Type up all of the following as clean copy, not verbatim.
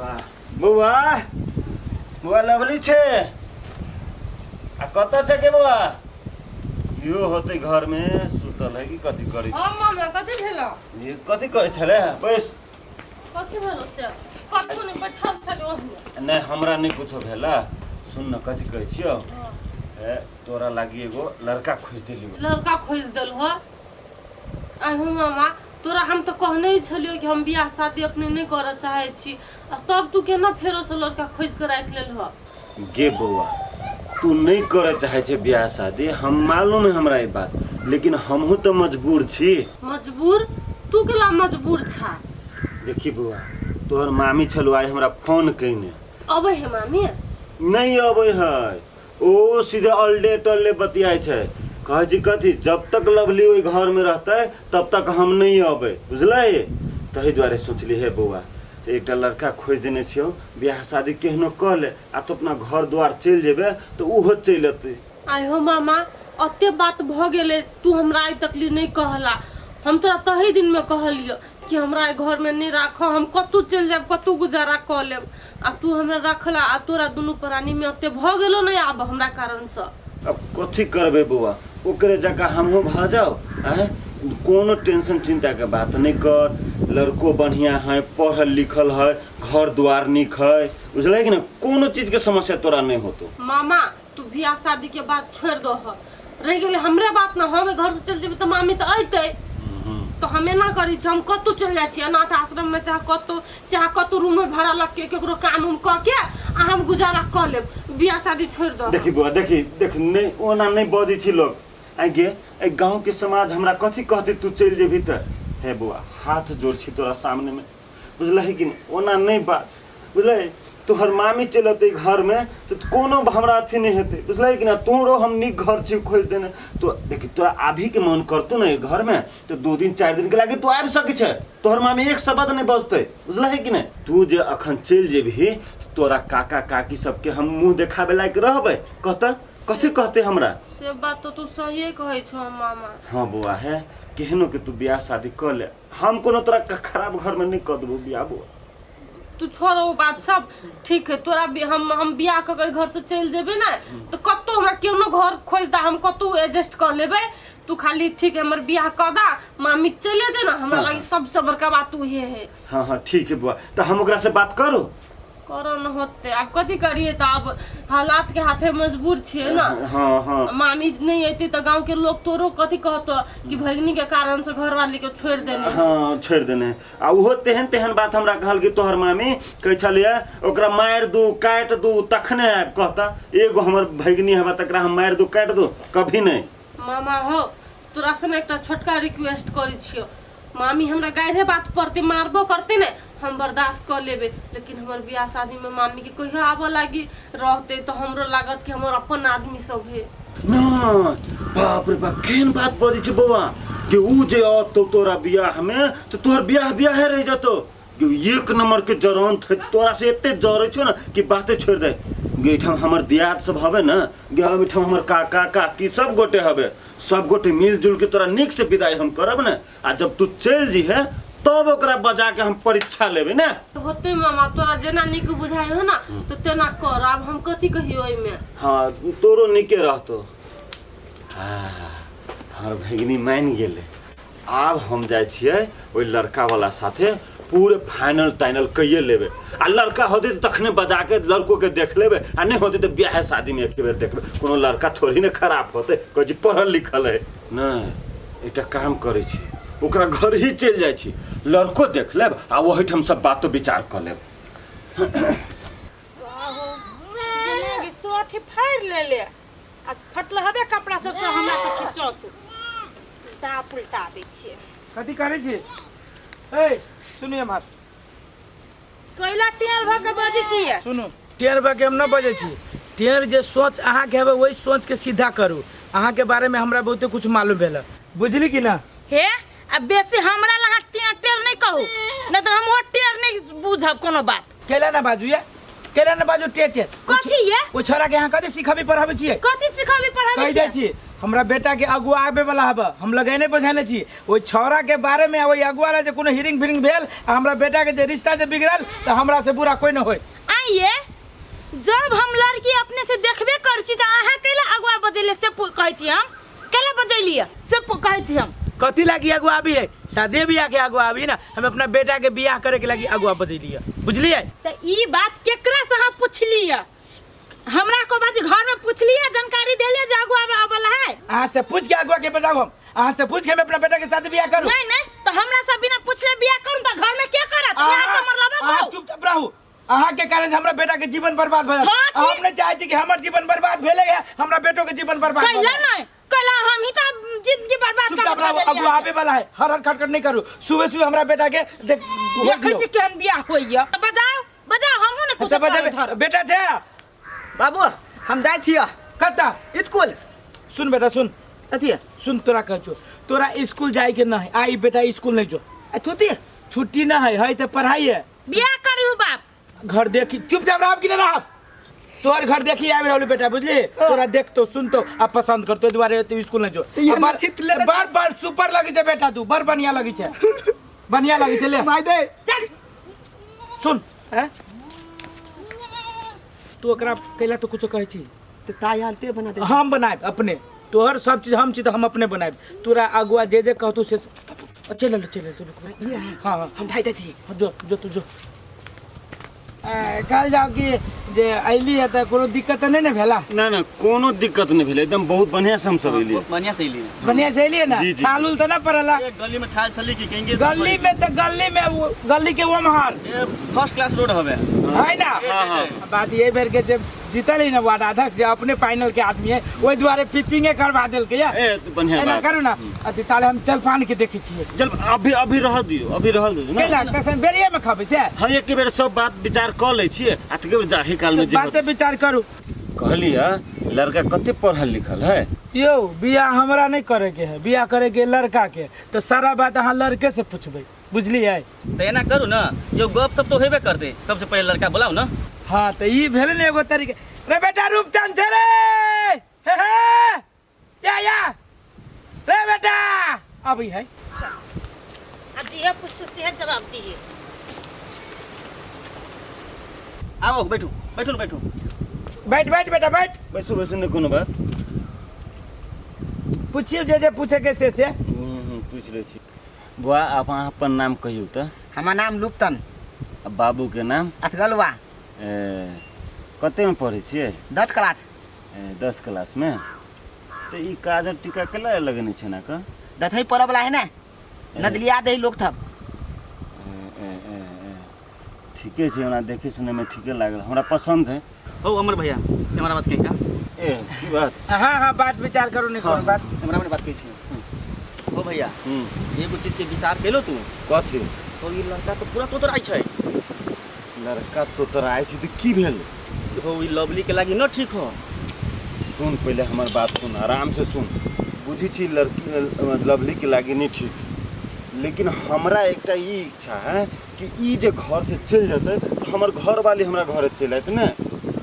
वाह बौआ, बौआ लवली छै आ कतऽ छै के बौआ? यो होतै घर में सुतल है कि कथी करै छै? हाँ मामा, कथी भेलो? ये कथी करै छलै? बैस। कथी भेलो से कथू नहि, बैठल छलै ओहिमे। नहि, हमरा नहि कुछो भेला। सुन न, कथी कहै छियौ? ए, तोरा लागी एगो लड़का खोजि देलियौ। लड़का खोजि देलहो? आहो मामा, तोरा हम तऽ कहने ही छलियौ कि हम बियाह शादी अखने नहि करऽ चाहै छी, आ तब तू केना फेरोसँ लड़का खोजि कऽ राखि लेलह? गे बौआ, तू नहि करऽ चाहै छै बियाह शादी, हम मालूम है हमरा ई बात, लेकिन हमहूँ तऽ मजबूर छी। मजबूर? तू केला मजबूर छा? देखी बौआ, तोहर मामी छलौ आइ हमरा फोन कयने। अबै है मामी? नहि अबै है, ओ सीधे अल्डे टल्डे बतियाइ छै। कहै छी कथी, जब तक लवली ओहि घरमे रहतै तब तक हम नहि अबै, बुझलै? ताहि दुआरे सोचली हे बौआ, तऽ एकटा लड़का खोजि देने छियौ, बियाह शादी केहनो कऽ ले आ तो अपना घर द्वार चलि जेबै तऽ ओहो चलि अतै। आइ हो मामा, अते बात भऽ गेलै, तू हमरा आइ तकली नहि कहला। हम तोरा तही दिनमे कहलियौ कि हमरा एहि घरमे नहि राखऽ, हम कतहु चलि जायब, कतहु गुजारा कऽ लेब, आ तू हमरा रखला आ तोरा दुनू प्राणीमे ओते भऽ गेलो नहि आब हमरा कारणसँ। अब कथी करबै बौआ, ओकरे जकाँ हमहूँ भऽ जाउ? आँय, कोनो टेंशन चिन्ताके बात नहि कर। लड़को बढ़िआँ है, पढ़ल लिखल है, घर द्वार नीक है, बुझलै कि नहि? कोनो चीजके समस्या तोरा नहि होतो। मामा, तू बियाह शादी के बात छोड़ि दह। रहि गेलै हमरे बात ने, हम घर से चलि जेबै तऽ मामी तऽ अयतै। तऽ हम एना करै छी, हम कतहु चलि जाइ छी, अनाथ आश्रममे चाहे कतहु, चाहे कतहु रूममे भाड़ा लऽ के केकरो काम उम कऽ के आ हम गुजारा कऽ लेब। बियाह शादी छोड़ि दह। देखी बौआ, देखी देख, नहि ओना नहि बजै छी लोग। आइ गे, एहि गाँवके समाज हमरा कथी कहतै तू चलि जेबही तऽ? हे बौआ, हाथ जोड़ छी तोरा सामनेमे, बुझलही कि नहि? ओना नहि बात, बुझलही? तोहर मामी चलि अयतै घरमे तऽ कोनो हमरा अथी नहि हेतै, बुझलही कि नहि? तोरो हम नीक घर छी खोजि देने। तो देखी, तोरा आबहीके मन करतौ ने घरमे तऽ 2 दिन 4 दिनके लागि तू आबि सकै छै। तोहर मामी एक शब्द नहि बजतै, बुझलही कि नहि? तू जे अखन चलि जेबही, तोरा काका काकी सबके हम मुँह देखाबे लायक रहबै? कहतऽ, कथी कहतै हमरा? से बात तऽ तू सहिए कहै छौ मामा। हाँ बौआ, हे केहनो के तू बियाह शादी कऽ ले, हम कोनो तोरा खराब घरमे नहि कऽ देबौ बियाह बौआ। तू छोड़ ओ बात सब, ठीक है। तोरा हम बियाह कऽ के घर से चलि जेबै ने तऽ कतहु हमरा केहनो घर खोजि दा, हम कतहु एडजस्ट कऽ लेबै। तू खाली ठीक है हमर बियाह कऽ दा, मामी चले दे ना, हमरा लागी सबसे बड़का बात उहे है। हाँ हाँ, ठीक है बुआ, तऽ हम ओकरा से बात करू? करो न, होते आब कथी करिए? तऽ आब हालात के हाथे मजबूर छियै ना। हाँ हाँ। मामी नहीं अयती तऽ गांव के लोग तोरो कथी कहतो कि भगनी के कारण से घर वाली के छोड़ देने। हाँ, छोड़ि देने। आ ओहो तेहन तेहन बात हमरा कहल कि तोहर मामी कहै छलियै ओकरा मारि दू काटि दू तखने आबि। कहता, एगो हमर भगिनी हवा, तकरा हम मारि दू काटि दू? कभी नहि। मामा हो, तोरा से ने एकटा छोटका रिक्वेस्ट करै छियो। मामी हमरा गाढ़े बात पड़ते मारबो करते ने, हम बर्दाश्त कऽ लेबै, लेकिन हमर बियाह शादीमे मामीके कहियो आबऽ लागी रहते तऽ हमरो लागत कि हमर अपन आदमी सब है। नहि, बाप रे बाप, केहन बात बजै छै बौआ कि ऊ जे अतौ तोरा बियाहमे तऽ तोहर बियाह बियाहे रहि जेतौ। गे, एक नंबर के जरन थे, तोरा से एते जरै छौ ने कि बाते छोड़ि दे। गे, एहिठाम हमर दियाद सब हवे ने गे, एहिठाम हमर काका काकी सब गोटे हवे, सब गोटे मिलजुल के तोरा नीक से विदाई हम करब ने। आ जब तू चलि जइहे तब ओकरा बजा के हम परीक्षा लेबै ने। होते मामा, तोरा जेना नीक बुझाइ हो ना तऽ तेना कर। आब हम कथी कहियो एहिमे? हाँ, तोरो नीके रहतो। हमर भगिनी मानि गेलै। आब हम जाइ छियै ओहि लड़का वाला साथे पूरे फाइनल ताइनल कैये लेबै। आ लड़का होतै तऽ तखने बजा के लड़को के देख लेबै, आ नहि होतै तऽ बियाह शादीमे एक बेर देखबै। कोनो लड़का थोड़ी ने खराब होतै, कहै छी पढ़ल लिखल है। नहि, एकटा काम करै छी, ओकरा घर ही चलि जाइ छी, लड़को देख लेब आ ओहिठाम सब बातो विचार कऽ लेब। जेना सोठी फाड़ि लेले आ फटल हबे कपड़ा सब से हमरा से खिचौत उल्टा पुल्टा दै छियै। कथी करै छी? ए, सुनू एम्हर। कैला टेल भऽ के बजै छियै? सुनू, टेढ़ भऽ के हम नहि बजै छी। टेढ़ जे सोच अहाँके हेबै, ओहि सोचके सीधा करू। अहाँके बारेमे हमरा बहुते कुछ मालूम भेल, बुझली कि ना? हे, आ बेसी हमरा लग अहाँ टेढ़ टेढ़ नहि कहू, नहि तऽ हम ओ टेढ़ नहि बुझब कोनो बात। केला ना बाजू ये, केला ना बाजू टेढ़ टेढ़। कथी ये? ओ छोरा के अहाँ कथी सिखबी पढ़ाबै छियै? कथी सिखबी पढ़ाबै कहि दै छियै? छी। हमरा बेटा के अगुआ आबे वाला हब, हम लगेने बझाने छी ओहि छौड़ा के बारे में। ओहि अगुआ ला जे कोनो हिरिंग फिरिंग भेल आ हमरा बेटा के जे रिश्ता जे बिगड़ल तऽ हमरा से बुरा कोई न होय। आइए जब हम लड़की अपने से देखबे कर छी तऽ अहाँ कैला अगुआ बजेले से कहै छी हम, कैला बजेलिए से कहै छी हम। कथी लागी अगुआ आबी है? शादी बियाह के अगुआ आबी ना, हम अपना बेटा के बियाह करे के लागी अगुआ बजेलिए, बुझलिए? तऽ ई बात केकरा से अहाँ पुछलिए? हमरा को बात घर में पुछलिए, जानकारी देलिए जे अगुआ आबल है? अहाँ से पूछ के अगुआ के बजाऊ हम, अहाँ से पूछ के हम अपना बेटा के शादी बियाह करू। नहीं नहीं, तो हमरा से बिना पूछले बियाह करू तऽ घर में के करत? यहाँ के मरलबा अहाँ बहु। चुपचाप रहू। अहाँ के कारण से हमरा बेटा के जीवन बर्बाद भऽ जायत। हाँ, हम नहीं चाहे छी कि हमर जीवन बर्बाद भेले है, हमरा बेटो के जीवन बर्बाद भऽ कैला जायत। नहीं, कैला हम ही तो जिंदगी बर्बाद कर चुपचाप रहू, अगुआ आबे वाला है, हर हर खटखट नहीं करू। सुबह सुबह हमरा बेटा के देख देखै छी केहन बियाह होइया। बजाओ बजाओ, हमहूँ ने कुछ अच्छा बजाबे। बेटा छै बाबू, हम जाइ छियै। कत्ता? स्कूल। सुन बेटा सुन, अथी सुन, तोरा कहै छौ तोरा स्कूल जाय के नहीं आई बेटा, स्कूल नहीं जो। आ छुट्टी? छुट्टी ना है, है तो पढ़ाई है। बियाह करू बाप। घर देखी चुपचाप रहब कि नहीं रहब? तोहर घर देखी आबि रहल बेटा, बुझली? तोरा देखतो सुनतो आ पसंद करतो, दुआरे तू स्कूल नहीं जो। तऽ इहे नथित ले लेतै। बड़ बड़ सुपर लगे छै बेटा, तू बड़ बढ़िया लगे छै, बढ़िया लगे छै। ले माय दे। चल सुन, हैं? तू ओकरा कैला तो कुछो कहै छी? तऽ ताई आलते बना दे। हम बनायब अपने, तोहर सब चीज हम छी तऽ हम अपने बनायब। तोरा अगुआ जे जे कहतौ से चल चल चल चल। ये है। हाँ हाँ हम भाई देती। हाँ, जो जो तू जो। कहल जाओ कि जे अयली है तऽ कोनो दिक्कत तऽ नहि ने भेला? ना ना, कोनो दिक्कत नहीं भेलै, एकदम बहुत बढ़िया से हम सब एलियै। बढ़िया से एलियै। बढ़िया से अयलियै ना? जी, जी, थाल उल तऽ नहि पड़ला? ए, गली में थाल छली कि कहीं गली में तऽ गली में गली के ओम्हर फर्स्ट क्लास रोड हवे है ना? हाँ हाँ। बात ये बेर के जब जीतल ही ना वार्ड अध्यक्ष, जे अपने फाइनल के आदमी है, ओहि दुआरे पिचिंगे करवा देलकै या। ए तो बढ़िया एना बात। करू ना अथी, ताले हम जलपान के देखै छियै। जल अभी अभी रह दियौ, अभी रह दियौ ना। कैला कखन बेरिये में खबै से? हाँ, एक बेर सब बात विचार कऽ लै छियै आ तकर बाद जाही काल में जे बाते विचार करू। कहलियै लड़का कते पढ़ल लिखल है? यौ बियाह हमरा नहीं करे के है, बियाह करे के लड़का के, तो सारा बात अहाँ लड़के से पूछबै, बुझलियै? तऽ एना करू ना, यो गप सब तो हेबे करते, सबसे पहिले लड़का बोलाउ ना। हाँ तो ई भेल ने एगो तरीका। रे बेटा रूपचंद छै रे, हे हे या या रे बेटा अभी है। आ जे पूछतौ सेहे जवाब दिहे। आओ बैठू बैठू ने बैठू। बैठ बैठ बेटा बैठ। बैसू बैसू, नहीं कोनो बात। पूछियो जे जे पूछे के से से। पूछ लै छी। बुआ आप अहाँ अपन नाम कहियौ तऽ। हमर नाम लुप्तन। आ बाबू के नाम? अथगलुआ। ए, कते में पढ़ै छियै? 10 क्लास। ए, 10 क्लास में। तऽ ई काजर टीका केला लगेने छै ना का? दथई पड़ऽ वाला है ना, नदलिया दे लोग थब। ए, ए, ए, ए, ठीके छै, ओना देखै सुनै में ठीके लागल, हमरा पसंद है। हो अमर भैया हमरा बात कही का? ए की बात? हाँ हाँ बात विचार करू नहीं कोनो बात। हमरा में बात कही छी। हो भैया एगो चीज के विचार केलो तू? कथी? तो ई लड़का तो पूरा तोतराइ छै। लड़का तोतराइ छै तऽ की भेल? हो ई लवली के लागी न ठीक हो। सुन पहले हमर बात सुन, आराम से सुन। बुझी छी लड़की लवली के लागी नहीं ठीक, लेकिन हमरा एकटा ई इच्छा है कि ई जे घर से चलि जेतै तऽ हमर घर वाली हमरा घरे चलि आयत ने।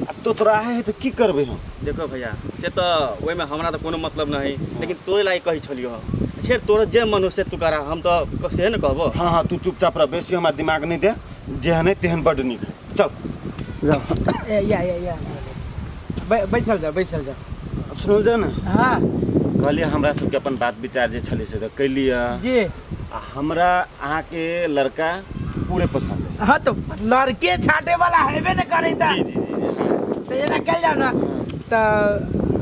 आ तोतराहे है तऽ की करबै हम? देखो भैया से तो ओहिमे हमरा तो कोनो मतलब नहीं, लेकिन तोरे लागी कहै छलियो हँ। खैर तोरा जे मन हो से तू करा, हम तो सेहे ने कहबो। हाँ हाँ तू चुपचाप रह, बेसी हमरा दिमाग नहीं दे, जेहन है तेहन बड्ड नीक है। चल जाओ। ए या या या बैसल जाओ बैसल जाओ। सुनल जाओ ना। हाँ कहलियै हमरा सबके अपन बात विचार जे छलै से तऽ कैलियै जी। आ हमरा अहाँके लड़का पूरे पसंद है। हाँ तो लड़के छाटे वाला हेबे ने करे ता। जी जी जी जी हाँ। तो एना कल जाओ ना तो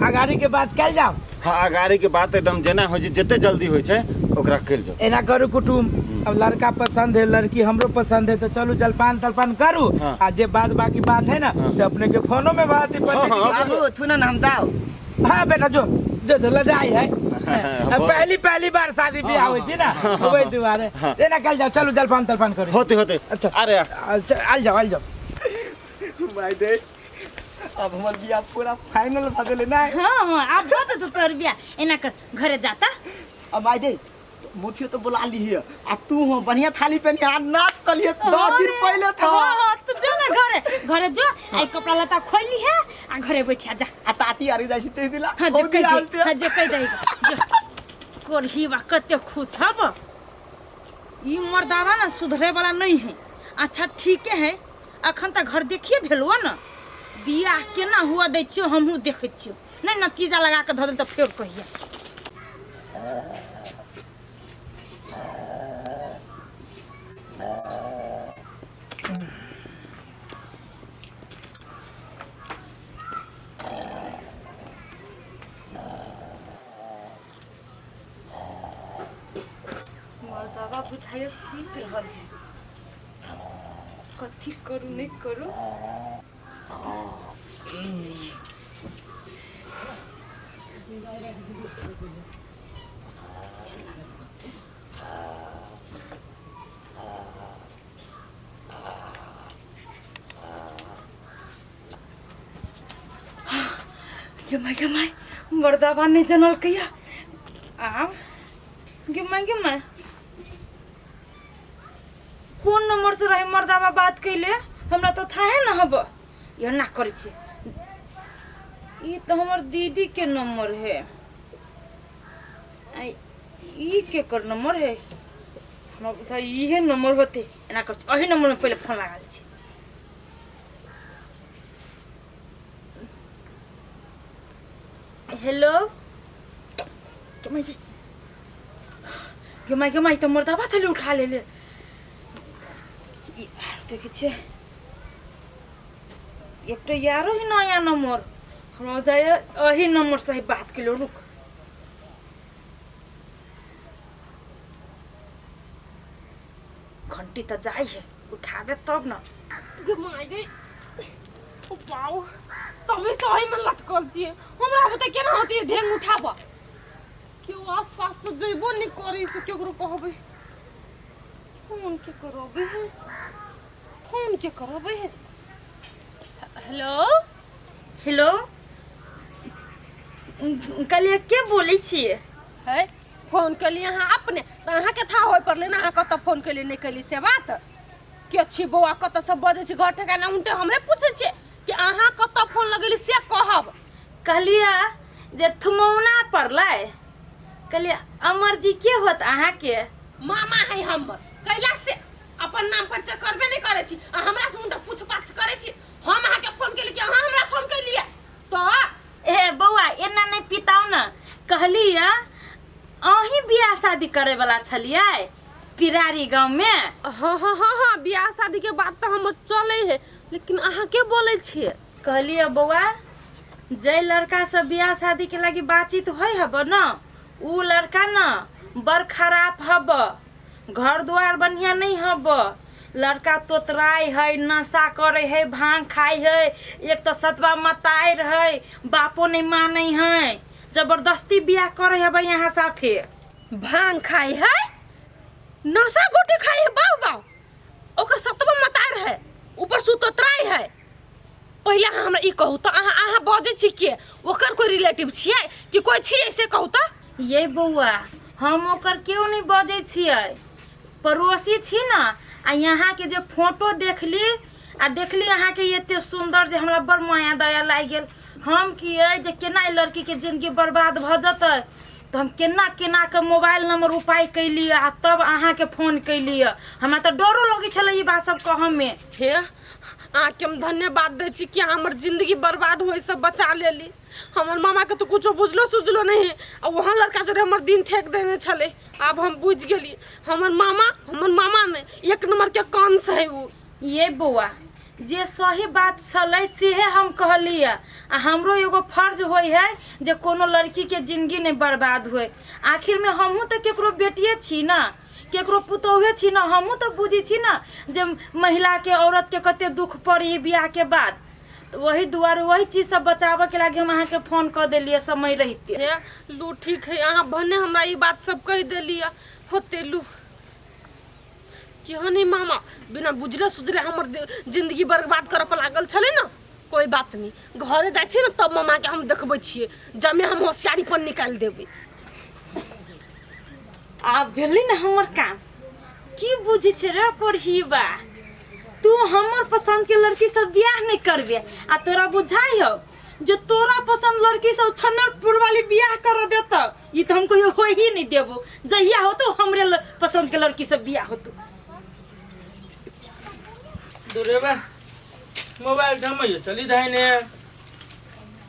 अगाड़ी के बात कल जाओ। हाँ अगाड़ी के बात एकदम जेना होइ छै, जते जल्दी होइ छै ओकरा कल जाओ। एना करू कुटुम, अब लड़का पसंद है लड़की हमरो पसंद है तो चलू जलपान तलपान करू। हाँ। आ जे बात बाकी बात है ना हाँ। से अपने के फोनो में बात ही हाँ, हाँ। बाबू थू ना हम दाओ। हाँ बेटा जो जो जो लजाई है। हाँ, पहली पहली बार शादी ब्याह होइ छै ना, वही दुआरे एना कल जाओ, चलू जलपान तलपान करू। होते होते। अच्छा अरे आल जाओ आल जाओ। माय दे अब हमर बियाह पूरा फाइनल भ गेलै ना। हाँ हाँ अब हो जतौ तोहर बियाह, एना कर घरे जाता। अब माय दे मुठियो तो बुला ली आ तू हो बढ़िया थाली पहनी आ नाच कलिए 10 दिन पहले था। हाँ हाँ तू जो ना घरे घरे जो, आई कपड़ा लत्ता खोल ली है आ घरे बैठिया जा। आ ताती आरी जाइ छी ते दिला। हाँ जो हौदी कह दे। आनते। हाँ जो कह दे जो। कोरही बा कते खुश हब। ई मर्दावा ना सुधरे वाला नहीं है। अच्छा ठीके है, अखन तक घर देखिए भेलुआ ना, बियाह केना हुआ दै छियो हमहूँ देखै छियो, नहीं नतीजा लगा के धऽ देल तऽ फेर कहिया। मर्दावा बुझाइयो सीत रहल है, कथी करू नहीं करू। गे माय गे माय, मर्दावा नहीं जनल कहिया आब। गे माय गे माय, कोन नंबर से रहे मर्दावा बात कैले, हमरा तो था है ना हब। यह ना करै छी, ई तो हमर दीदी के नंबर है, आ ई केकर नंबर है, हमरा बुझा इहे नंबर होते। एना कर छी, एही नंबर में पहिले फोन लगा लै छी। हेलो गे माय गे माय गे माय, तो मर्दावा छलै उठा लेले। ई आर देखै छियै एकटा यारो ही नया नंबर, हमरा जाय एही नंबर से ही बात केलो। रुक, घंटी तऽ जाइ है, उठाबे तब न। गे my गे, ओ बाऊ, तभी सही में लटकल छियै, हमरा बुते केना होती ढेंग उठाब। केओ आस पास से जइबो नहीं करे से केकरो कहबै, फोन के करबै है, फोन के करबै है। हेलो हेलो, कहलियै के बोलै छियै? है फोन केलियै अहाँ अपने, तऽ अहाँके था होय पड़लै ने, अहाँ कतऽ फोन केलियै नहि केलियै से बात। के छी बौआ, कतऽ सब बजै छी, घर ठेकाना उनटे हमरे पूछै छियै कि अहाँ कतऽ फोन लगेली से कहब। कहलियै जे थुमौना पड़लै, कहलियै अमर जी के होत अहाँके? मामा है हमर, कैला से अपन नाम परिचय करबे नहि करै छी आ हमरा से उनटा पूछ पाछ करै छी। हम अहाँके फोन केली कि अहाँ हमरा फोन केलियै? तऽ ए बौआ एना नहि पिताउ ने, कहलियै अहीं बियाह शादी करे वाला छलियै पिरारी गाँव में? हाँ हाँ हाँ हाँ, बियाह शादी के बात तऽ हमर चलै है, लेकिन अहाँ के बोलै छियै? कहलियै बौआ जै लड़का से बियाह शादी के लागी बातचीत होइ हब न, उ लड़का न बड़ खराब हब, घर द्वार बढ़िया नहीं हब, लड़का तोतराय है, नशा करे है, भांग खाय है, एक तो सतवा मतार है, बापो नहीं मानै है, जबरदस्ती बियाह करे हब यहाँ साथे। भांग खाय है, नशा गोटी खाय है, बाऊ बाऊ ओकर सतवा मतार है, ऊपर से तोतराय है। पहिले अहाँ हमरा ई कहू तऽ अहाँ अहाँ बजै छी के, ओकर कोई रिलेटिव छियै कि कोई छियै से कहू तऽ। ये बौआ हम ओकर केओ नहीं बजै छियै, पड़ोसी छी न, आ यहाँके जे फोटो देखली आ देखली अहाँके एते सुन्दर जे हमरा बड़ माया दया लागि गेल। हम की अइ जे केना ई लड़कीके जिंदगी बर्बाद भऽ जेतै, तऽ हम केना केना के मोबाइल नंबर उपाय कैली आ तब अहाँके फोन कैली। हमरा तऽ डरो लगै छलै ई बात सब कहऽमे। हे अहाँके हम धन्यवाद दै छी कि अहाँ हमर जिंदगी बर्बाद होइसँ बचा लेली। हमर मामा के तो कुछो बुझलो सुझलो नहीं है, आ वहाँ लड़का जोड़े हमर दिन ठेक देने छलै। आब हम बुझि गेली हमर मामा ने एक नंबर के कंस है उ। ये बौआ जे सही बात छलै सेहे हम कहलियै, आ हमरो एगो फर्ज होइ है जे कोनो लड़की के जिंदगी नहीं बर्बाद होय। आखिर में हमहूँ तऽ केकरो बेटिए छी न, केकरो पुतोहे छी न, हमहूँ तऽ बुझै छी न जे महिला के औरत के कते दुख पड़ी बियाह के बाद। तऽ वही दुआरे वही चीज सब बचाबऽ के लागी हम अहाँके फोन कऽ देलियै समय रहिते। हे लू ठीक है, अहाँ भने हमरा ई बात सब कहि देलियै। होते लू केहन है मामा, बिना बुझले सुझले हमर जिंदगी बर्बाद करऽ पर लागल छलै ने। कोई बात नहीं, घरे जाइ छियै ने तब मामा के हम देखबै छियै, जमे हम होशियारी पर निकालि देबै। आब भेलै ने हमर काम। की बुझै छै रे कोरहीबा, तू हमर पसंद के लड़की से बियाह नहीं करबे आ तोरा बुझाइ हौ जो तोरा पसंद लड़की सब छन्नरपुर वाली बियाह कर देता, ई तो हम कहियो हो ही नहीं देबो। जहिया होतो हमरे पसंद के लड़की सब बियाह होतो। दुरेबा मोबाइल धमैयो चली धाइने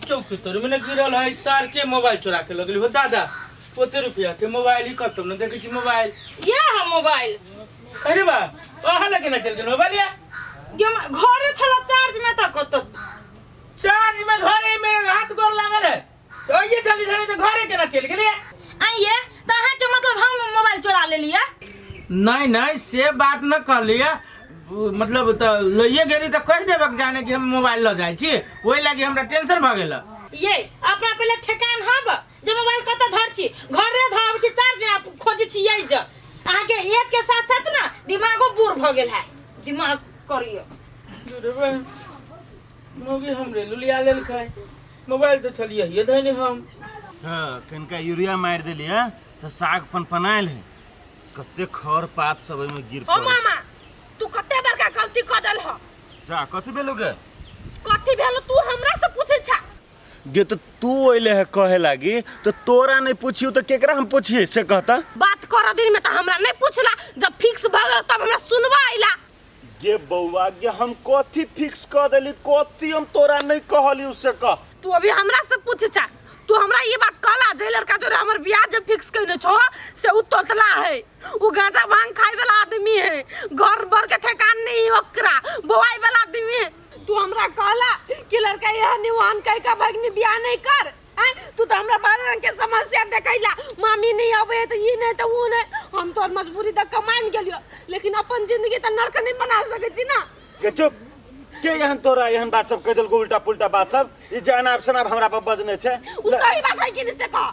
चौकी तोर में गिरल है सार के मोबाइल चोरा के लगली हो दादा। ओते रुपया के मोबाइल ही कतौ न देखै छी मोबाइल। ये हम मोबाइल। अरे बा अहाँ लगे ना चल गेल मोबाइल या घरे छला चार्ज में त कत चार्ज में घरे मेरे हाथ गोर लागल है तो ये चली धाइने तो घरे केना चल गेलै। आइए त अहाँ के मतलब हम मोबाइल चोरा लेलिए? नहीं नहीं से बात न कहलिए, मतलब त लइए गेली त कहि देबक जाने कि हम मोबाइल ल जाइ छी, ओहि लागि हमरा टेंशन भ गेल। ये अपना पहिले ठेकान हब जे मोबाइल कत धर छी, घरे धर छी चार्ज में खोजे छी। यही ज अहाँ के एज के साथ साथ ना दिमागो बूढ़ भ गेल है, दिमाग करियो। मोगी हमरे लुलिया लेलकै मोबाइल तो छलिए ये धैने हम। हाँ कनिका यूरिया मारि देलियै तऽ साग पनपनायल है, कते खर पात सब ओहिमे गिर ओ पड़ल। मामा तू कते बड़का गलती क देल ह। जा कथी भेलो गे? कथी भेलो तू हमरा से पूछे छा? गे तो तू अइले है कहे लागी तो तोरा नहीं पूछियो तो केकरा हम पूछिए से कहता? बात कर दिन में तो हमरा नहीं पूछला, जब फिक्स भ गेल तब हमरा सुनवा आइला। गे बौआ गे हम कथी फिक्स क देली, कथी हम तोरा नहीं कहली से कह। तू अभी हमरा से पूछे छा? तू हमरा ये बात कहला जे लड़का जोरे हमर बियाह जब फिक्स कइने छो से उ तोतला है, उ गांजा भांग खाए वाला आदमी है, घर भर के ठेकान नहीं ओकरा, बोआई वाला आदमी है। तू हमरा कहला कि लड़का यह निवान कह के भगनी बियाह नहीं कर, हैं? तू तो हमरा बारह रंग के समस्या देखैला, मामी नहीं आवे तो ये नहीं तो वो नहीं, हम तोर मजबूरी तक मान गेलियो, लेकिन अपन जिंदगी तो नरक नहीं बना सके छी ना। के चुप के एहन तोरा एहन बात सब कह देलको उल्टा पुल्टा बात सब, ई जे अनाप शनाप हमरा पर बजने छै। उ सही बात है कि नहीं से कह?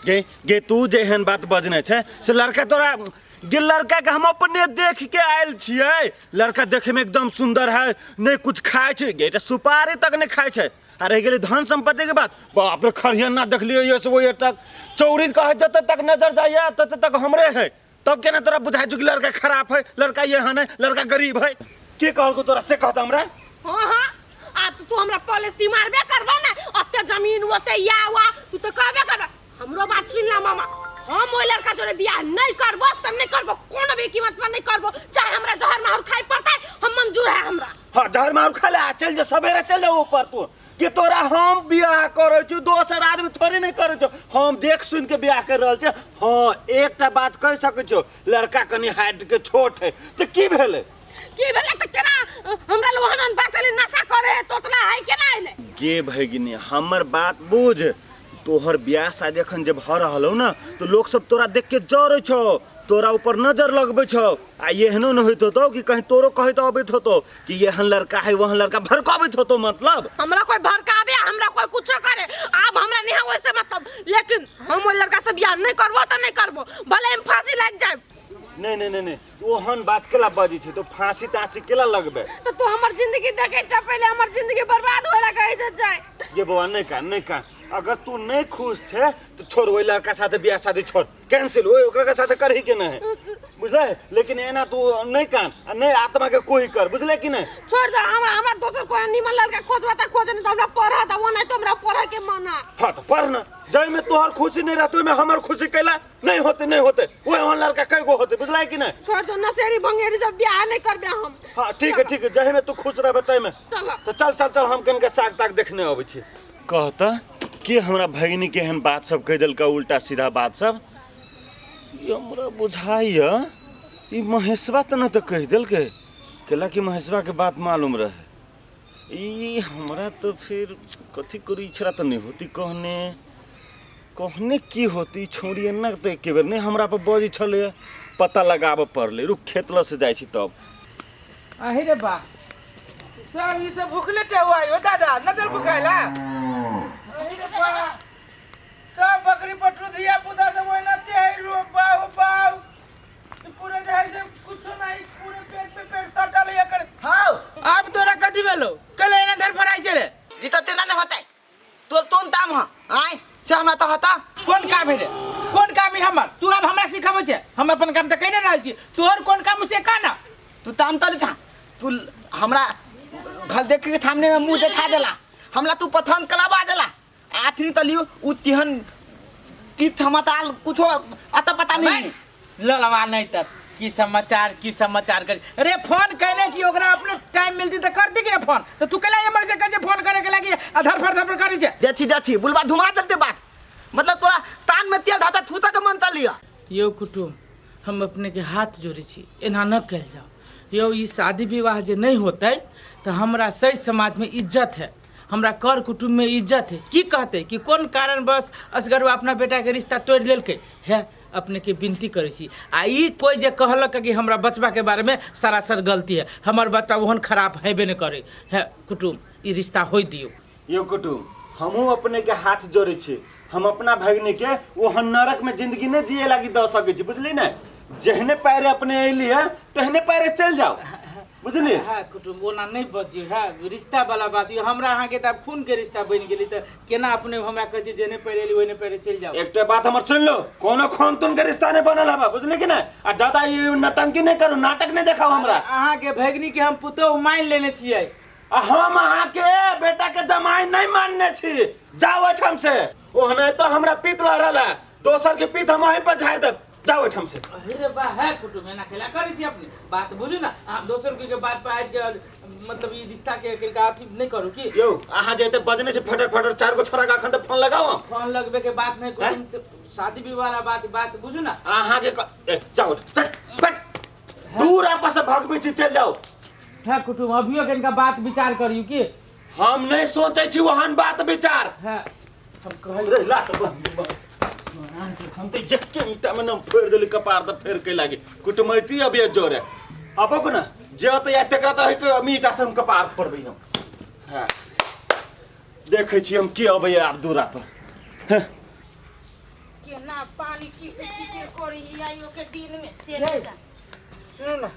गे गे तू जे एहन बात बजने छै से लड़का तोरा गे लड़का के हम अपने देख के आयल छियै, लड़का देखे में एकदम सुंदर है, नहीं कुछ खाए छै, गे सुपारी तक नहीं खाए छै। आ रहि गेलै धन संपत्ति के बात, बाप रे खरिहन ना देखलियै ये से वो ये तक चौरी कहे जते तक नजर जाइए तते तक हमरे है, तब केना तोरा बुझाइ छौ कि लड़का खराब है, लड़का एहन है, लड़का गरीब है? के कहलको तोरा से कहता हमरा? हाँ हाँ आ तू हमरा पॉलिसी मारबे करबो ना, ओते जमीन ओते या वा तू तो कहबे करबा। हमरो बात सुन ला मामा, हम ओइ लड़का जोरे बियाह नहीं करबो त नहीं करबो, कोनो भी कीमत पर नहीं करबो, चाहे हमरा जहर माहौर खाए पड़ता है हम मंजूर है हमरा। हाँ जहर माहौर खा ले, चल जा सवेरे चल जा ऊपर तू, कि तोरा हम बियाह करै छी दोसर आदमी थोड़े नहीं करै छौ, हम देख सुन के बियाह कर रहल छी। हाँ एकटा बात कहि सकै छौ, लड़का कनि हाइट के छोट है तऽ की भेलै? की भेलै तऽ केना हमरा लोहन बात एलै नशा करे है तोतला है केना एलै? गे भगिनी हमर बात बुझ, तोहर बियाह शादी अखन जे भऽ रहल हौ ना तो लोक सब तोरा देख के जरै छौ, तोरा ऊपर नजर लगबै छौ, आ एहनो न होइत होतौ कि कहीं तोरो कहैत अबैत होतौ कि एहन लड़का है वहन लड़का, भड़कबैत होतौ। मतलब हमरा कोई भड़काबे हमरा कोई कुछो करे आब हमरा नहीं है वैसे मतलब, लेकिन हम ओइ लड़का से बियाह नहीं करबो त नहीं करबो, भले हम फांसी लाग जाए। नहीं नहीं नहीं नहीं ओहन बात केला बजै छै तो फांसी तांसी केला लगबे? तो तू हमर जिंदगी देखै छ पहिले हमर जिंदगी बर्बाद होए कहै छै जाय। ये बौआ नहीं का नहीं का, अगर तू नहीं खुश छे तो छोड़ ओइ लड़का साथे बियाह शादी छोड़, कैंसिल ओइ ओकरा के साथे करही के नहीं, बुझले? लेकिन एना तू नहीं कान आ नहीं आत्मा के कोई कर, बुझले कि नहीं? छोड़ दे हमरा, हमरा दोसर कोई निमन लड़का खोजबा त खोज, नहीं तो हमरा पढ़ा द, वो नहीं तो हमरा पढ़े के मना। हाँ तो पढ़ ना, जाहि में तोहर खुशी नहीं रहतो ओहिमे हमर खुशी कैला नहीं होते नहीं होते, ओहे ओहन लड़का कई गो होते, बुझलै कि नहीं? छोड़ दो नशेरी भंगेरी सब बियाह नहीं करबे हम। हाँ ठीक है ठीक है, जाहि में तू खुश रहबे ताहि में। चल तो चल चल चल हम कनिका साग ताग देखने अबै छी। कहता के हमरा भगिनी के एहन बात सब कहि देलका उल्टा सीधा बात सब, ई हमरा बुझाइया ई महेशवा त न तऽ कहि देलकै, कैला कि महेशवा के बात मालूम रहे। ई हमरा तो फिर कथी करू, इच्छा तऽ नहीं होती कहने कहने की होती, छौड़ी एना तऽ एके बेर नहीं हमरा पर बजै छलै, पता लगाबऽ पड़लै। रुक खेत लऽ से जाइ छी तब। अहि रे बा सब ई सब भूखले टेहुआ हो दादा न देल भूखाइला। अहि रे बा सब बकरी पटरू धिया पुता सब ओहिना ते है रो बाऊ बाऊ पूरे जे है से कुछो नहीं, पूरे पेट पे पेट सटल है एकर। हाँ अब तोरा कथी भेलो कल एना धर फराइ छै रे? जी तो तेना नहीं होता तोर तोन ताम ह आय से हमरा तो होता। कोन काम है रे? कोन काम है हमर? तू अब हमरा सिखाबै छै, हम अपन काम त कइने रहल छी, तोहर कोन काम से का ना? तू ताम त था, तू हमरा घर देख के सामने में मुंह देखा देला, हमला तू पथन कलाबा देला आथनी त लियो उ तिहन तीर्थ मताल कुछो अता पता नहीं। ललवा नहीं तब की समाचार, की समाचार कर। अरे फोन कहने छी ओकरा अपने टाइम मिलती त कर दी कि ना फोन, त तू केला एमर से कहे फोन करे के लागी आ धरफड़ धरफड़ करै छै। देखी देखी बुलबा धुमा देलते बात, मतलब तोरा तान में तेल धाता थूता के मन त लिया। यो कुटुम हम अपने के हाथ जोड़े छी, एना न कह जाओ। यो ई शादी विवाह जे नहीं होते तो हमरा सही समाज में इज्जत है, हमरा कर कुटुम्ब में इज्जत है। की कहते कि कौन कारणवश असगरवा अपना बेटा के रिश्ता तोड़ लेलकै है। अपने के विनती करै छी आ ई कोई जे कहलक कि हमरा बचबा के बारे में सरासर गलती है, हमर बच्चा ओहन खराब हेबे नहीं करे है। कुटुम्ब ई रिश्ता होई दियो। यो कुटुम्ब हमहूँ अपने के हाथ जोड़े छी, हम अपना भगनी के ओहन नरक में जिंदगी नहीं जिए लागी दऽ सकै छी, बुझली ने? जेहने पैरे अपने अयली है तेहने पैरे चलि जाओ, बुझली? हाँ कुटुम्ब ओना नहीं बजियो है, रिश्ता वाला बात यो हमरा अहाँ के तऽ आब खून के रिश्ता बनि गेली तऽ केना अपने हमरा कहै छी जेने पैरे अयली ओहने पैरे चलि जाओ। एकटा बात हमर सुन लो, कोनो खून तून के रिश्ता नहीं बनल हबा, बुझली कि नहीं? आ ज्यादा ई नटंकी नहीं करू, नाटक नहीं देखाओ हमरा। अहाँ के भगनी के हम पुतोहु मानि लेने छियै। आ हम अहाँ के बेटा के जमाई नहीं मानने छी, जाओ एहिठाम से। ओहने तो हमरा पीत लहरल है, दोसर के पीत हम अहीं पर झाड़ि देब, जाओ एहिठाम से। अरे बा है कुटुम्ब एना खेला करै छी अपने, बात बुझू ना। अहाँ दोसर के बात पर आबि के मतलब ई रिश्ता के किनका अथी नहीं करू की। यौ अहाँ जे एते बजने छी फटर फटर चार गो छोरा के अखन तऽ फोन लगाओ। हम फोन लगबे के बात नहीं कुटुम्ब, शादी विवाह वाला बात बात बुझू ना। अहाँ के जाओ चट पट दूर आपस से भगबै छी, चलि जाओ। है कुटुम्ब अभियो के इनका बात विचार करियो की। हम नहीं सोचै छी ओहन बात विचार। है हम कहल रे लात हम तो एके ईंटा में न फोड़ि देली कपार तऽ फेर के लागी कुटुमैती अभी जोरे अब को ना जे तऽ या तेकरा तऽ है ईंटा से हम कपार फोड़बै हम। हाँ देखै छी हम के अबैया आब दूरा पर। केना पानी टिपे टिपे करी आइयो के दिन में से नहीं। सुनू ना,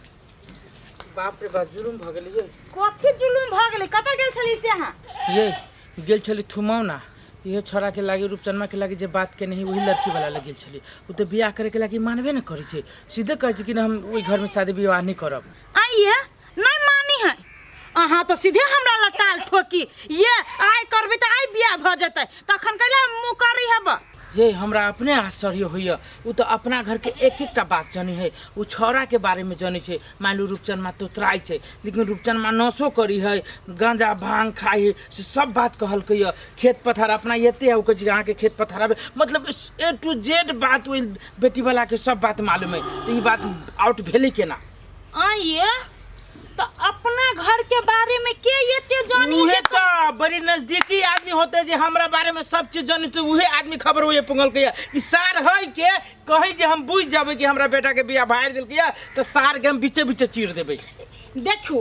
बाप रे बाप जुलुम भऽ गेलै। कथी जुलुम भऽ गेलै? कतऽ गेल छली से अहाँ? ये गेल छली थुमौना, इहे छोरा के लागी रूपचनमा के लागी जे बात के नहीं वही लड़की वाला लग गेल छली। उ तऽ बियाह करे के लागी मानबे न करै छै, सीधे कहै छै कि न हम ओहि घर में शादी विवाह नहीं करब। आइए नहीं मानी है अहाँ तो सीधे हमरा लटाल ठोकी, ये आइ करबै तऽ आइ बियाह भऽ जेतै, तखन कैला मुँह करी हेब। ये हमरा अपने आश्चर्य होइए, उ तऽ अपना घर के एक एकटा बात जानी है, उ छौड़ा के बारे में जानी छै। मान लू रूपचनमा तोतराइ छै, लेकिन रूपचनमा नशो करी है, गांजा भांग खाइ है, से सब बात कहलकै यऽ। खेत पथार अपना एते है, उ कहै छै अहाँके खेत पथार आबै, मतलब ए टू जेड बात ओहि बेटी वाला के सब बात मालूम है। तऽ ई बात आउट भेलै केना? आइए तो अपना घर के बारे में के एते जानी? उहे तो बड़ी नजदीकी आदमी होते जे हमरा बारे में सब चीज जानी, तो उहे आदमी खबर होइए पुंगल के ई सार है के कहीं जे हम बुझ जाबे कि हमरा बेटा के बियाह भाड़ देलकै या, तो सार के हम बीचे बीचे चीर देबै। देखू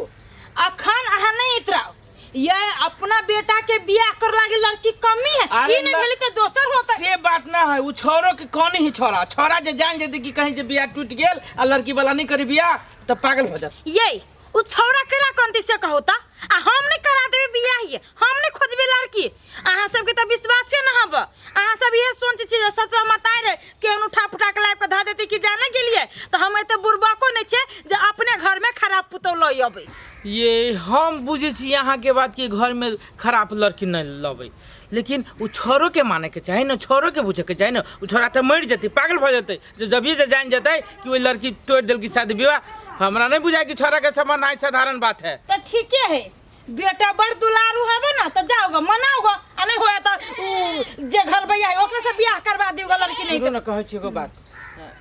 अखन अहाँ नहीं इतराओ, ये अपना बेटा के बियाह कर लागे लड़की कमी है, ई नहीं भेलै तऽ दोसर होतै। से बात ना है, उ छोरो के कौन ही छोरा छोरा जे जान जेतै कि कहीं जे बियाह टूट गेल आ लड़की वाला नहीं करी बियाह तऽ पागल हो जात। ये उ छौड़ा केला कंती से कहता आ हम नहीं करा देबे बियाह, ये हम नहीं खोजबे लड़की। अहाँ सबके तऽ विश्वासे न हब, अहाँ सब इहे सोचै छी जे सतवा मताइ रहे केहन उठा पुठा के लाबि के धऽ देतै कि जाने गेलियै, तऽ हम एते बुड़बको नहि छियै जे अपने घर में खराब पुतौह लऽ अबै। ये हम बुझै छी अहाँ के बात कि घर में खराब लड़की नहीं लबै, लेकिन उ छोरो के माने के चाही न, छोरो के बुझे के चाही न। उ छोरा तऽ मरि जेतै, पागल भऽ जेतै जब ये जान जेतै कि ओहि लड़की तोड़ि देलकै शादी विवाह। हमरा नहीं बुझाय कि छोरा के समझना साधारण बात है। तो ठीके है, बेटा बड़ दुलारू हबे ना तो जाओगे मनाओगे, आ नहीं होया तो उ जे घर भैया है ओकरे से बियाह करवा दियोगे लड़की नहीं। सुनू ना कहै छी एगो बात,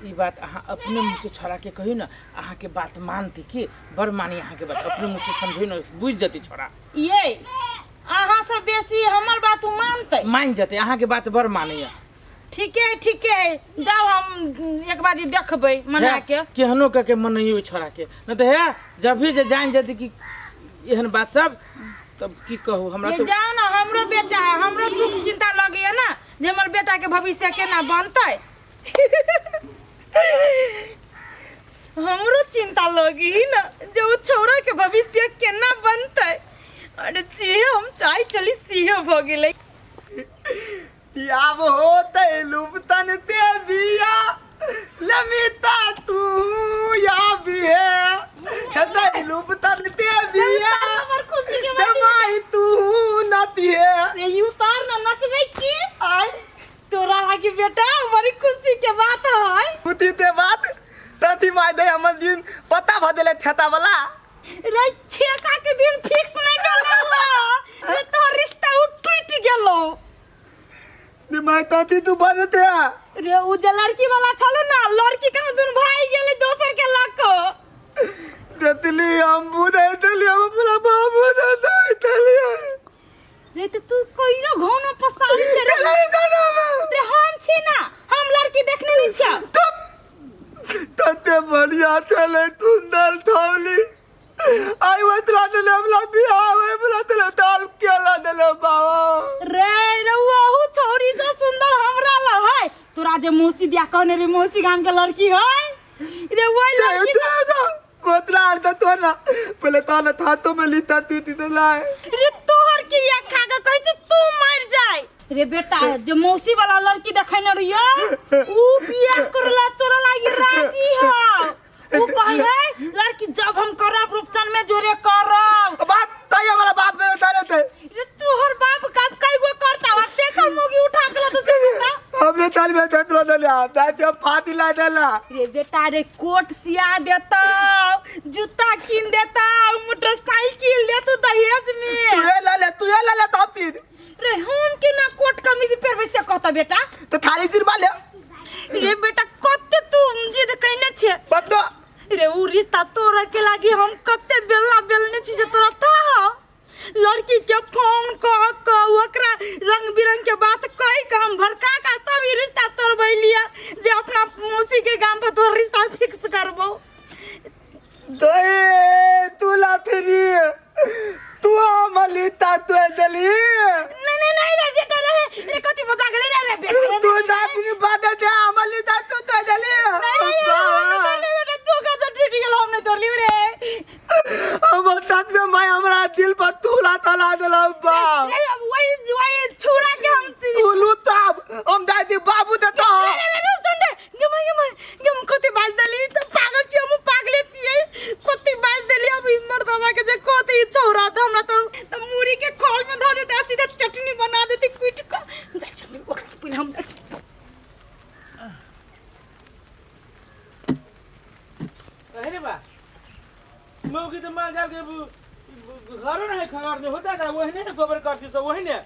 ई बात अहाँ अपने मुँह से छोरा के कहियौ ना, अहाँ के बात मानती कि बड़ मानी अहाँ के बात, अपने मुँह से समझियौ ना, बुझि जेतै छोरा। ये अहाँ से बेसी हमर बात उ मानतै? मानि जेतै, अहाँ के बात बड़ मानैया। ठीके है ठीके है, जाओ हम एक बाजी देखबै मना के। केहनो कऽ के मनैयौ छोरा के, नहीं तऽ हे जब भी जे जान जेतै कि एहन बात सब तब की कहू हमरा। तो जाओ ना, हमरो बेटा है, हमरो दुख चिंता लगैया ना जे हमर बेटा के भविष्य केना बनतै, हमरो चिंता लगी ना जे उ छौड़ा के भविष्य केना बनतै। अरे जे हम चाहे चली सीहे भ गेलै। आब होतै लुबतन ते बिया लमिता तू या बिहे, हेतै लुबतन ते बिया दमाई तू नतिहे। बेटा, बड़ी खुशी के बात है। खुशी ते बात तथी माय दे हमर दिन पता भ देले थेता वाला। रे छेका के दिन फिक्स नहीं भेलो रे, तो रिश्ता उ टूट गेलो। रे माय तथी तू बजते आ। रे उ जे लड़की वाला छलो ना, लड़की के दुन भाई गेले दोसर के लक। देतली हम बुझे देली हम अपना बाबू दे देली। रे तो तू कइलो घौन पसारी छे रे। रे हम छी ना, हम लड़की देखने नहीं छिया। तते बढ़िया तेले सुंदर थौली आई वतरा देले हमला बियाह होय बला देले दाल केला देले बाबा। रे रे वहु छोरी से सुंदर हमरा ल है। तोरा जे मौसी दिया कहने रे मौसी गाम के लड़की है रे, वही लड़की गोतरा आर तो ना पहले तो ना था तो में लीता तू ती तो लाए। रे तोहर क्रिया खा के कहै छी तू मर जाय। रे बेटा जे मौसी वाला लड़की देखै न रहियो उ बियाह करला तोरा लागी राजी हो। उ कहै है लड़की जब हम करब रूपचन में जोरे करब। बात तय वाला बाप दे तारे थे। रे तोहर बाप कब कई गो करता और तेसर मोगी उठा के तो से बेटा हमने ताल में दतरो देले आप दाते फाती ला देला। रे बेटा रे कोट सिया देता, जूता किन देता, मोटरसाइकिल देतो दहेज में। तू ये ला ले, तू ये ला ले तब तीन। रे हम के ना कोट कमीज पेरबै से कहता बेटा। तो थाली तीर बाले। रे बेटा कते तू जिद कइने छे बतो। रे उ रिश्ता तोरा के लागी हम कते बेलना बेलने छी जे तोरा था। लड़की के फोन क क ओकरा रंग बिरंग के बात कहि के हम भड़का का तब ई रिश्ता तोड़बैलिया जे अपना मौसी के गाम पर तोर रिश्ता फिक्स करबो। दे तू लाथरी तू हमलिता तू देली। नहीं नहीं नहीं रे बेटा रे रे कथि बजा गेलै रे रे बेटा तू दादी बाद दे हमलिता तू तो देली। नहीं नहीं नहीं बेटा तू का तो टूट गेलो, हम नहीं तोड़लियो रे। हमर दांत में माय हमरा दिल पर तूला तला देला बाप। रे अब वही वही छुरा के हम तू लूताब हम दादी बाबू देता। रे रे रे सुन रे गम गम गम कथि बाज देली त पागल छी हम, पागले छियै कथि बाज देली। अब ई मर्दवा के जे कथि छौरा त हमरा त मुरी के खोल में धऽ देते, सीधा चटनी बना देती पीट के। जाइ छी ओकरा से पहिले हम जाइ छी। अरे बा मौगी तो माल जाल के घरो नहीं खबर नहीं होता था, वही ने गोबर करती सब वही ने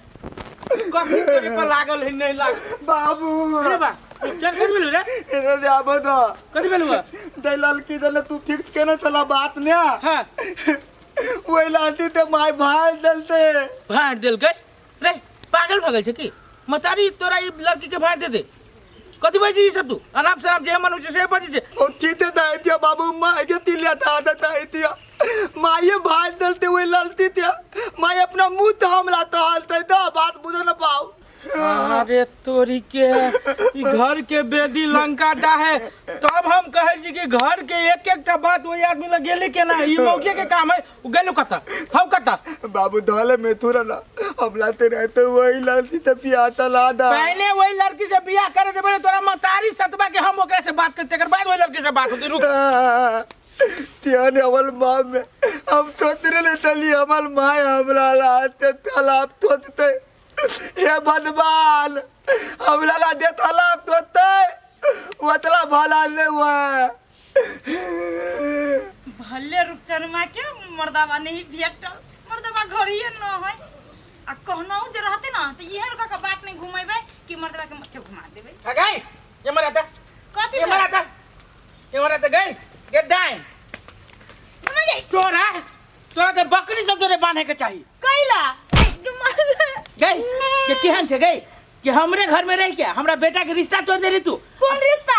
कथी करे पर लागल है नहीं लाग बाबू। अरे बा चल कथि भेलु रे? रे रे आबो तो कथि भेलु दलाल की दल तू फिक्स केने चला बात ने। हां वही लाती ते my भाई दलते भाड़ देलकै रे पागल भगल छै की मतारी तोरा ई लड़की के भाड़ दे दे कथि बजै ई सब तू अनाप शनाप जे मन होइ छै से बजै छै। ओ चीते दाइतिया बाबू my के तिलिया था दाइतिया माये भाई दलते वही ललती थे my अपना मुंह तो हमला तो हालते दा बात बुझ न पाओ। अरे तोरी के ई घर के बेदी लंका डाहे तब हम कहै छी कि घर के एक एकटा बात वही आदमी लग गेली केना ई मौके के काम है उ गेलो कत हौ कत बाबू धले में थोड़ा ना हमला ते रहते वही लड़की से बियाह तला दा। पहले वही लड़की से बियाह करे से पहले तोरा मतारी सतबा के हम ओकरा से बात करते एकर बाद वही लड़की से बात होती। रुक त्याने अवल माँ में हम सोच रहे तली अमल my हमला लाते तालाब तोते ये बदबाल हमला ला दे तालाब तोते वतला भला नहीं हुआ। भले रूपचनमा के मर्दाबा नहीं भेटल, मर्दाबा घरिए न है आ कहनौ जे रहते ना त इहे लोग के बात नहीं घुमेबै कि मर्दाबा के मथे घुमा देबै। आ गई ये मराता कथि ये मराता ये मराता गई गेट डाइन तोरा तोरा त बकरी सब तोरे बांधे के चाही कैला गई के केहन छै गई कि हमरे घर में रह के हमरा बेटा के रिश्ता तोड़ देली तू। कौन रिश्ता?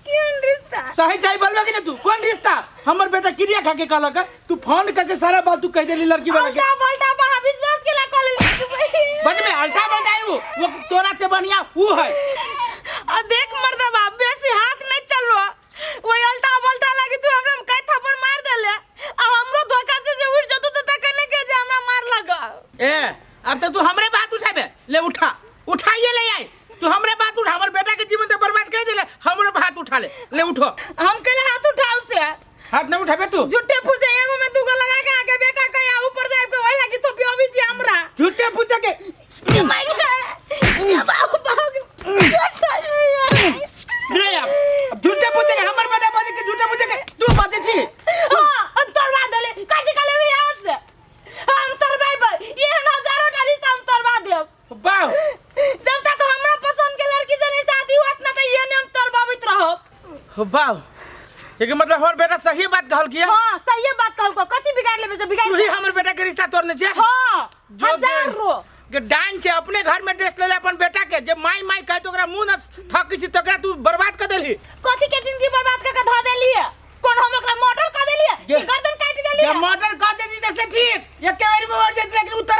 कौन रिश्ता? सही सही बोलबे कि ना तू कौन रिश्ता? हमर बेटा क्रिया खा के कहलक तू फोन करके सारा बात तू कह देली लड़की वाला के। अल्टा पलटा बा विश्वास केला कह लेली बज में अल्टा पलटा है वो तोरा से बढ़िया वो है। आ देख मर्दबा बेसी हाथ नहीं चललो वही अल्टा पलटा लागी तू हमरा में कई थप्पड़ मार देले आ हमरो धोखा से जे उठ जतू त तकने के जे हमरा मार लगा। ए अब तो तू हमरे बात उठाबे ले उठा उठाइए ले आई तू हमरे बात उठा हमर बेटा के जीवन ते बर्बाद कर देले हमरे हाथ उठा ले ले उठो। हम केले हाथ उठाऊ से हाथ नहीं उठाबे तू झूठे फूसे एगो में दूगो लगा के आगे बेटा के आ ऊपर जाए के ओइ लागी थोपी अभी जी हमरा झूठे फूसे के माई बाबू बाबू हो बाव, लेकिन मतलब हमर बेटा सही बात कहल किया। हां, सही बात कहल को, कथी बिगाड़ लेबे से बिगाड़ तू ही हमर बेटा के रिश्ता तोड़ने छे। हां। जो हजार रो के डाइन छे, अपने घर में ड्रेस ले ले अपन बेटा के, जे माई माई कहे तो ओकरा मुंह न थकी छी, तो ओकरा तू बर्बाद कर देली। कथी के जिंदगी बर्बाद कर के धऽ देलिए? कोन हम ओकरा मर्डर कर देलिए कि गर्दन काटि देलिए? जे मर्डर कर देती त से ठीक, एके बेर में मर जाती, लेकिन उ तोरा